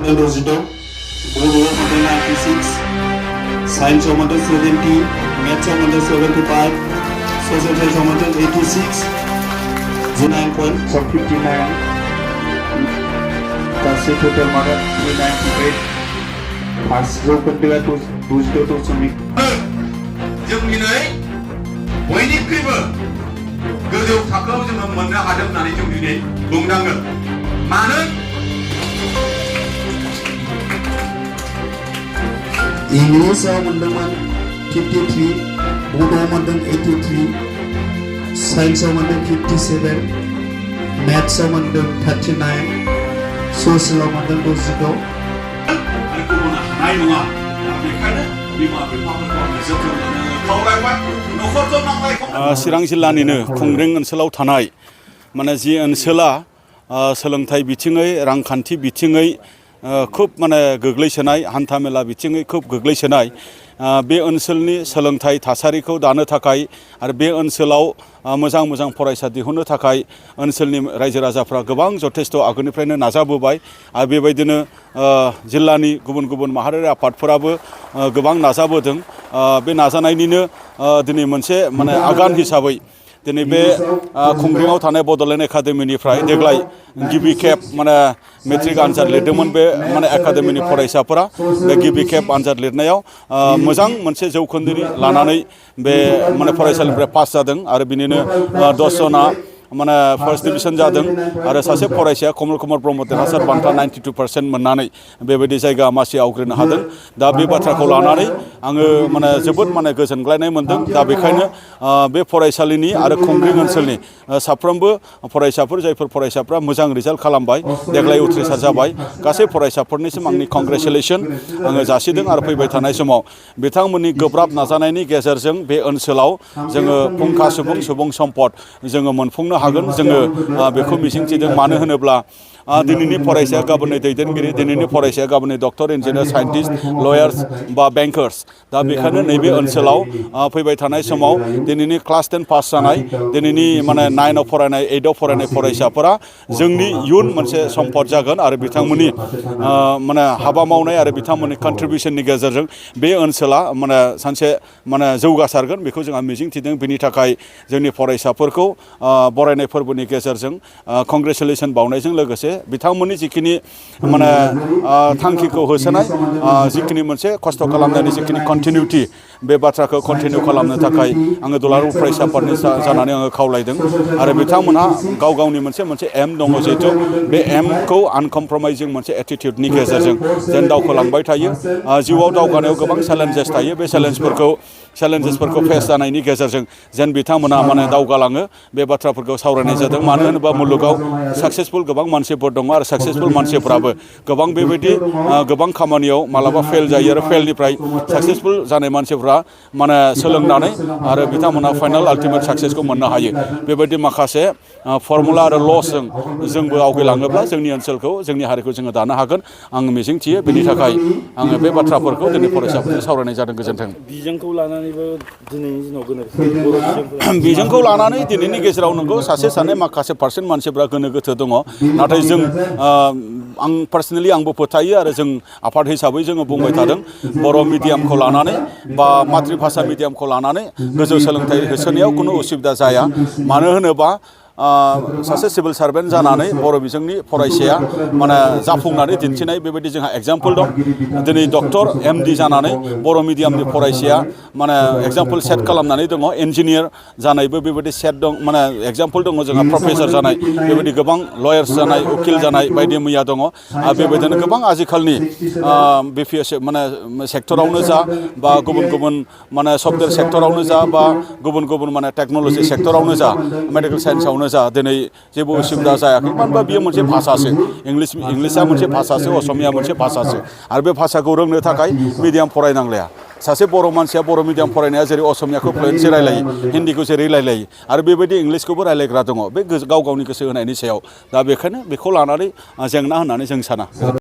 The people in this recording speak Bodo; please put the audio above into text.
Science of 70, Maths of 75, Social Science of 86, 9.59, Kasi total model 398, Asro Kundila to Buzdo to Sumi. जोंनिनै बयनिख्रुइबो गोजौ थाखोआव जोङो मोननो हादों होननानै जों दिनै बुंनांगोन मानो इंलिसाव मोनदोंमोन 53, बड'आव मोनदों 83, साइन्सआव मोनदों 57, मेथ्सआव मोनदों 39, ससियेलाव मोनदों 62 आरो गुबुन हानाय नङा बेखायनो बिमा बिफाफोरखौ आङो जोथोन लानो खावलायबाय नख'रजों नांलायखौ चिरां जिल्लानिनो खुंग्रिं ओनसोलाव थानाय माने जि ओनसोला सोलोंथाइ बिथिङै रांखान्थि बिथिङै खुब माने गोग्लैसोनाय हान्थामेला बिथिङै खुब गोग्लैसोनाय बे ओनसोलनि सोलोंथाइ थासारिखौ दानो थाखाय आरो बे ओनसोलाव मोजां मोजां फरायसा दिहुननो थाखाय ओनसोलनि रायजो राजाफ्रा गोबां जथेस्थ' आगोलनिफ्रायनो नाजाबोबाय आरो बेबायदिनो जिल्लानि गुबुन गुबुन माहारियारि आफादफोराबो गोबां नाजाबोदों बे नाजानायनिनो दिनै मोनसे माने आगान हिसाबै दिनै बे खुंग्रिङाव थानाय बड'लेण्ड एकाडेमिनिफ्राय देग्लाय गिबि खेब माने मेट्रिक आनजाद लिरदोंमोन बे माने एकाडेमिनि फरायसाफोरा बे गिबि खेब आनजाद लिरनायाव मोजां मोनसे जौखोन्दोनि लानानै बे माने फरायसालिनिफ्राय पास जादों आरो बिनिनो 10 जना माने फार्स्ट डिभिजन जादों आरो सासे फरायसाया कमल कुमार ब्रह्म देरहासार बान्था 92% मोननानै बेबायदि जायगा मासि आवग्रिनो हादों दा बे बाथ्राखौ लानानै आङो माने जोबोद माने गोजोनग्लायनाय मोनदों दा बेखायनो बे फरायसालिनि आरो खुंग्रिं ओनसोलनि साफ्रोमबो फरायसाफोर जायफोर फरायसाफ्रा मोजां रिजाल्ट खालामबाय देग्लाय उथ्रिसार जाबाय गासै फरायसाफोरनिसिम आंनि कंग्रेचुलेसन आङो जासिदों आरो फैबाय थानाय समाव बिथांमोननि गोब्राब नाजानायनि गेजेरजों बे ओनसोलाव जोङो फुंखा सुबुं सम्पद जोङो मोनफुंनो हागोन जोङो बेखौ मिजिंथिदों मानो होनोब्ला दिनैनि फरायसाया गाबोननि दैदेनगिरि दिनैनि फरायसाया गाबोननि डक्टर इन्जिनियार साइन्टिस्ट लयार्स बा बेंकार्स दा बेखायनो नैबे ओनसोलाव फैबाय थानाय समाव दिनैनि क्लास 10 पास जानाय दिनैनि माने 9आव फरायनाय 8आव फरायनाय फरायसाफोरा जोंनि इयुन मोनसे सम्पद जागोन आरो बिथांमोननि माने हाबा मावनाय आरो बिथांमोननि कन्ट्रिबिउसननि गेजेरजों बे ओनसोला माने सानसे माने जौगासारगोन बेखौ जोंहा मिजिंथिदों बेनि थाखाय जोंनि फरायसाफोरखौ बरायनाय फोरबोनि गेजेरजों कंग्रेचुलेसन बावनायजों लोगोसे बिथांमोननि जिखिनि माने थांखिखौ होसोनाय जिखिनि मोनसे खस्थ' खालामनायनि जिखिनि कन्टिनिउटि बे बाथ्राखौ कन्टिनिउ खालामनो थाखाय आङो दुलाराय फरायसाफोरनि जानानै आङो खावलायदों आरो बिथांमोनहा गाव गावनि मोनसे एम दङ जिहेथु बे एमखौ आनकमप्रमाइजिं मोनसे एटिटिउडनि गेजेरजों जेन दावखोलांबाय थायो जिउआव दावगानायाव गोबां चेलेन्जेस थायो बे चेलेन्जेसफोरखौ फेस जानायनि गेजेरजों जेन बिथांमोना माने दावगालाङो बे बाथ्राफोरखौ सावरायनाय जादों मानो होनोबा मुलुगाव साक्सेसफुल गोबां मानसिफोर दङ आरो साक्सेसफुल मानसिफ्राबो गोबां बेबायदि गोबां खामानियाव मालाबा फेल जायो आरो फेलनिफ्राय साक्सेसफुल जानाय मानसिफ्रा माने सोलोंनानै आरो बिथांमोना फाइनाल आल्टिमेट साक्सेसखौ मोननो हायो बेबायदि माखासे फर्मुला आरो लसजों जोंबो आवगायलाङोब्ला जोंनि ओनसोलखौ जोंनि हारिखौ जोङो दानो हागोन आं मिजिंथियो बेनि थाखाय आङो बे बाथ्राफोरखौ दिनै फरायसाफोरजों सावरायनाय जादों गोजोन्थों बिजोंखौ लानानैबो दिनैनि दिनाव गोनो बिजोंखौ लानानै दिनैनि गेजेराव नंगौ सासे सानै माखासे पार्सेन्ट मानसिफ्रा गोनो गोथो दङ नाथाय जों आं पार्सनेलि आंबो फोथायो आरो जों आफाद हिसाबै जोङो बुंबाय थादों बर' मिडियामखौ लानानै बा मातृभाषा मिडियामखौ लानानै गोजौ सोलोंथाइ होसोनायाव खुनु उसुबिदा जाया मानो होनोबा सासे सिभिल सार्भेन्ट जानानै बर' बिजोंनि फरायसाया माने जाफुंनानै दिन्थिनाय बेबायदि जोंहा एग्जाम्पल दं दिनै डक्टर MD जानानै बर' मिडियामनि फरायसाया माने एग्जाम्पल सेट खालामनानै दङ इन्जिनियार जानायबो बेबायदि सेट दं माने एग्जाम्पल दङ जोंहा प्रफेसर जानाय बेबायदि गोबां लयार्स जानाय उकिल जानाय बायदि मैया दङ आरो बेबायदिनो गोबां आजिखालनि BPS माने सेक्टरावनो जा बा गुबुन गुबुन माने सफ्टवेयर सेक्टरावनो जा बा गुबुन गुबुन माने टेक्न'लजि सेक्टरावनो जा मेडिकेल साइन्सआवनो जा दिनै जेबो उसुबिदा जायाखै मानो होनबा बेयो मोनसे भाषासो इंलिसा मोनसे भाषासो असमिया मोनसे भाषासो आरो बे भाषाखौ रोंनो थाखाय मिडियाम फरायनांलाया सासे बर' मानसिया बर' मिडियाम फरायनाया जेरै असमियाखौ फ्लुयेन्सि रायलायो हिन्दीखौ जेरै रायलायो आरो बेबायदि इंलिसखौबो रायलायग्रा दङ बे गाव गावनि गोसो होनायनि सायाव दा बेखायनो बेखौ लानानै जेंना होननानै जों साना